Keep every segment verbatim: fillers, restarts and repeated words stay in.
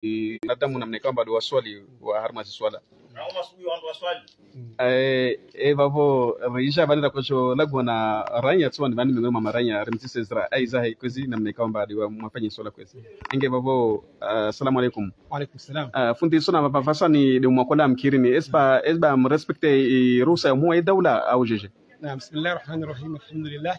eh, wanadamu namna ikao amba ndo waswali wa harumwa ziswala. Eh, eh, vavo, ridja vani rakojo lagwa na ranya tsuwa ni vani mengoni mwa maranya, rimtsi sezra, aiza hai kwezi namna ikao amba ndo wa mwafanya swala kwezi. Enge vavo, ah, salamu alaikum. Wa alaikum salam. Ah, fundi sona vava vasa ni ndo mwakola mkirini. Est-ce pas, est-ce pas mrespecte, eh, ruhusa ya mhuu wa daula au jeje? Naam, bismillahir rahmanir rahim, alhamdulillah.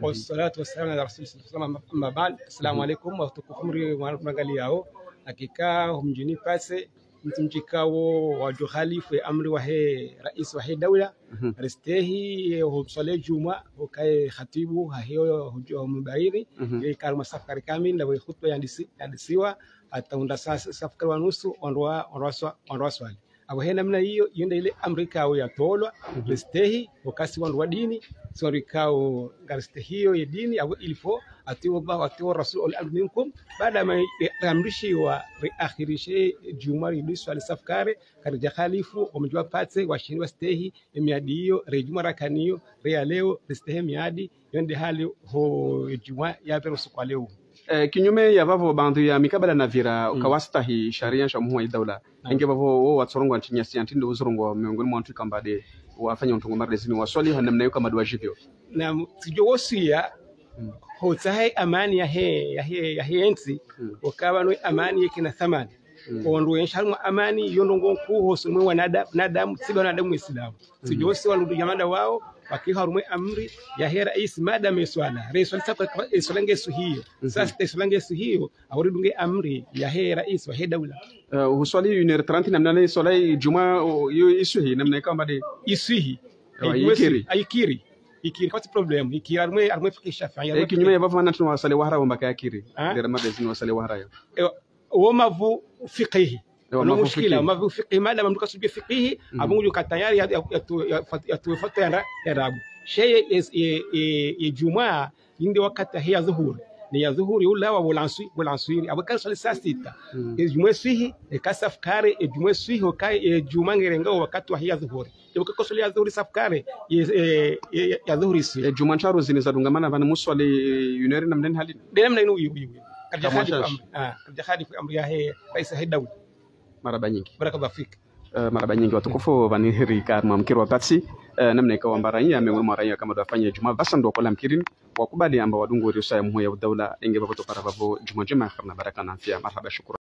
Wassalatu wassalamu ala rasulillah, amma ba'd. Assalamu alaikum, watukufu mri-, mwa-, mwangaliyao. Hakika, ho mdjini Patse, mtsi mdji ikao wadjo khalifu ye amri wahe rais wahe daula. Mhm. Ristehi, eh, ho swali djumwa, ho kaye khatibu, hahe ho, ho, ho mbairi, mhm, ye ikao harumwa safkari kamili, na we khutba yandisi-, yandisiwa, hata unda sa-, safkari wa nusu, ondrwa, ondrwa swa-, ondrwa swali. Apvo he namna iyo, iyo nde ile amri ikao yatolwa, mhm, ristehi, ho kasi wandru wa dini, si wandru ikao ngaristehiyo ye dini, apvo il faut, atiiu Allah, atiiu Rasul, ulil amri minkum, baada ma-, riamrishiwa, riakhirishe, djumwa, ridiswa, lisafkare, karidja khalifu, wo mdji wa Patse, washindi wastehi, ye miadi iyo, re djumwa rakaniyo, re ya leo, ristehi miadi, yo nde hali ho djumwa yapvira usiku wa leo. Eh, kinyume ya vavo baadhwi ya mikabala na vira, mm, kawastahi sharia sha mhuu wa daula. Naam. Enge vavo wo watsorongoa ntsinyasi ya ntsindo uzorongoa miongoni mwa wantru ikao amba nde wafanya untrongo mardezini waswali, ha namna iyo ikao amba ndo wajibio. Naam, tsidjo wosiya, mm, hutsaha ye amani yahe, yahe, yahe ntsi, mm, ukaya pvanu ye amani yeka na thamani. Mm. Ondro yentsi harumwa amani, yo ndrongoo nkuu hosoni mwe wanada-, wanadamu, tsi ba wanadamu Waislamu. Tsidjo wosiya wandru djamanda wao, wakiha harumwa ye amri yahe rais, madamu ye swala. Re swali safkari, ye swala nge swihiyo. Mhm. Sasa ye swala nge swihiyo, apvo ridunge amri yahe rais wahe daula. Eh, huswali une heure trente namna ne swala djumwa, o, yo iswihi, namna ikao amba nde. Iswihi. Ewa, djumwa ikiri. Iswihi, ayikiri. Ikiri, kapvatsi problème. Ikiri, harumwa, harumwa fiqhi Shafi'i, eh, harumwa kinyume fiqhi. Ya vavo vana tunu waswali wahara wamba kayakiri. Ha? Nde Ramadhani waswali wahara yo. Ewa, wo mavu fiqhi. Ewa, ono mavu mushkila, fiqhi. Mavu fiqhi, madamu mndru kasudjuwa fiqhi, mhm, apvo ngudjo ka tayari ya, ya, ya tu-, ya fat-, ya tuwe fatwa ya nda-, ya ndrabo. She ye, ye, ye, ye, ye djumwa, inde wakati wahe ya dhuhuri. Ne ya dhuhuri, ulawa, wo lanswi-, wo lanswiri. Apvo kari swali saa sita. Mhm. Ye djumwa iswihi, yeka safkare, ye djumwa iswihi, uka, ye djumwa ngerengao wakati wahe ya dhuhuri. Ye uka koswali ya dhuhuri safkare, ye, ye, ye, ye, ya dhuhuri iswihi. Ye djumwa ntsaro zini zadungamana vani muswali, eh, une heure namna ni hali. Nde namna inu, uyu, uyu, uyu. Karidja khalifu amri. Ah, karidja khalifu amri yahe rais wahe daula. Marahaba nyindji. Barakallahu fik. Eh, marahaba nyindji watukufu, vani rika harumwa mkiri wa Patse, eh, namna ikao amba raiya, miongoni mwa raiya ikao amba ndo wafanya djumwa, vasa ndo wakola mkirini, wakubali amba wadungu ruhusa ya mhuu wa daula, enge vavo tupara vavo djumwa ndjema, kheri na baraka na afya. Marahaba, shukran.